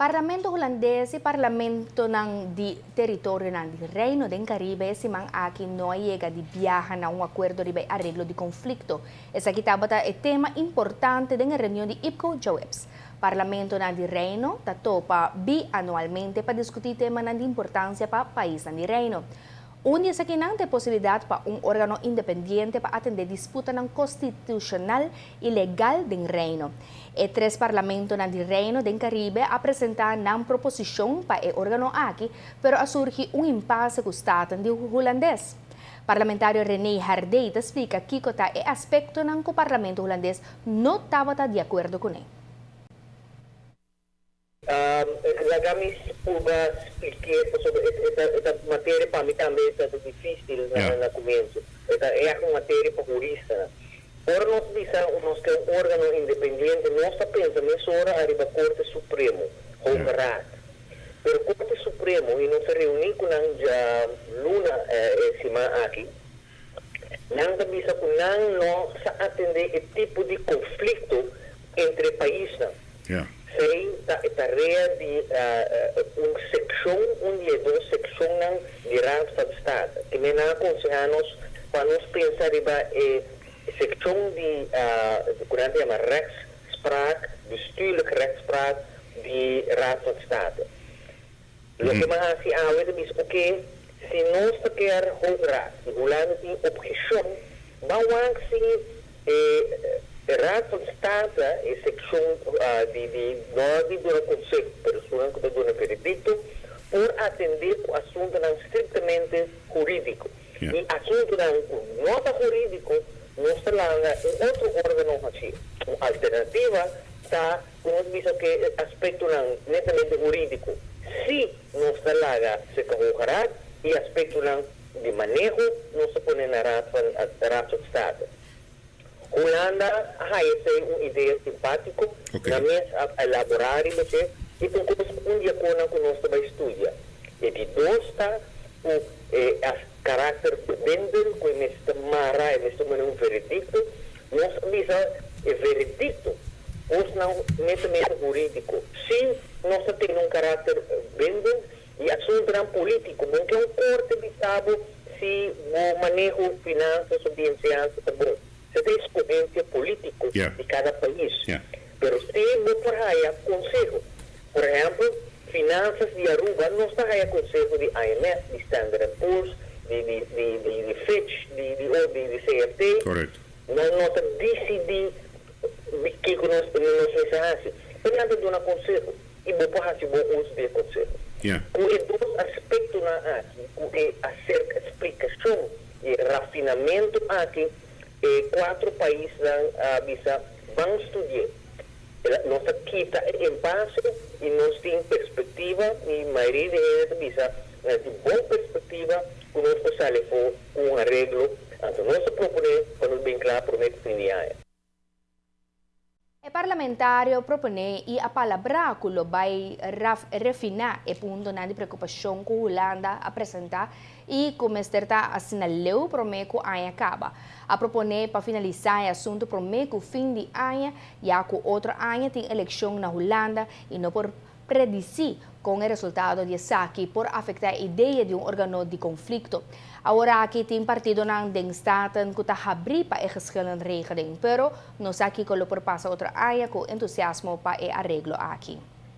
Parlamento Hulandes y parlamentonan di teritorionan di Reino den Caribe e siman aki no a yega di biaha na un acuerdo riba e areglo di conflicto. Esaki tabata e tema importante den e reunion di IPCO djaweps. Parlamentonan di Reino ta topa bianualmente pa discuti temanan di importancia pa paisnan di Reino. Un di esakinan ta e posibilidad pa un organo independiente pa atende disputanan constitucional y legal den Reino. E tres parlamentonan di Reino den Caribe a presenta nan proposicion pa e organo aki, pero a surgi un impasse cu Staten di Hulandes. Parlamentario René Herdé ta splica kico ta e aspectonan cu Parlamento Hulandes no tabata di acuerdo cune. Laga mi purba splik'é pasobra e ta materia pa mi tambe ta difísil na kumienso. E ta ègt un materia pa huristanan. Ora nos bisa nos ke un órgano independiente nos ta pensa mesora ariba Korte Supremo, Hoge Raad. Pero Korte Supremo, i nos a reuní ku nan dja luna e siman aki, nan ta bisa ku nan no sa atendé e tipo di konflikto entre paisnan. Esei ta e tarea di un sekshon, un di e dos sekshonnan di Raad van State. Ke men nan a konsehá nos pa nos pensa riba e sekshon di ku nan ta yama rechtspraak, bestuurlijk rechtspraak di Raad van State. Loke mi a hasi awe ta bisa, oke, si nos ta kier Hoge Raad i Hulanda tin obheshon, ban wak si e Raad van State, e sekshon di di no di duna konseho, pero esunnan ku ta duna veredikto, por atendé ku asuntunan striktamente hurídiko. I asuntunan ku no ta hurídiko, nos ta laga un otro órgano hasi. Un alternativa ta ku nos bisa ku e aspektonan netamente hurídiko sí nos ta laga serka Hoge Raad i aspektonan di maneho nos ta pone na Raad van Raad van State. Hulanda a haya esei un idea simpátiko, nan mes a elaborá riba dje i ta un kos un di e konan ku nos ta bai studia. E di dos ta ku e karakter bindend ku e mester mara, e mester manda un veredikto. Nos a bisa e veredikto, kosnan netamente hurídiko. Si nos ta tene un karakter bindend i asuntunan polítiko, bon ke un korte bisa bo si bo maneho finansas of di enseñansa ta bon. Esei ta eskohensia polítiko di kada pais. Pero si bo por haya konseho. Por ehèmpel, finansas di Aruba nos ta haya konseho di IMF, di Standard and Poor's, di di di di di Fitch, di di di di CFT. Nan no ta disidí kiko nos nos mester hasi, pero nan ta duna konseho i bo por hasi bon uso di e konseho. Ku e dos aspektonan aki, ku e aserka splikashon i e rafinamentu aki, e kuatro paisnan a bisa ban studi'é. Nos ta kita e impase i nos tin perspektiva i mayoria di hende ta bisa nan tin bon perspektiva ku nos por sali afó ku un areglo. Anto nos ta proponé pa nos bin kla promé ku fin di aña. E parlamentario proponé i a palabrá ku lo bai refiná e puntonan di preokupashon ku Hulanda a presentá i ku mester ta asina leu promé ku aña kaba. A proponé pa finalisá e asuntu promé ku fin di aña, ya ku otro aña tin elekshon na Hulanda i no por predisí kon e resultado di esaki por afektá e idea di un organo di konflikto. Aworaki tin partidonan den Staten ku ta habrí pa e geschillenregeling, pero no sa kiko lo por pasa otro aña ku entusiasmo pa e areglo aki.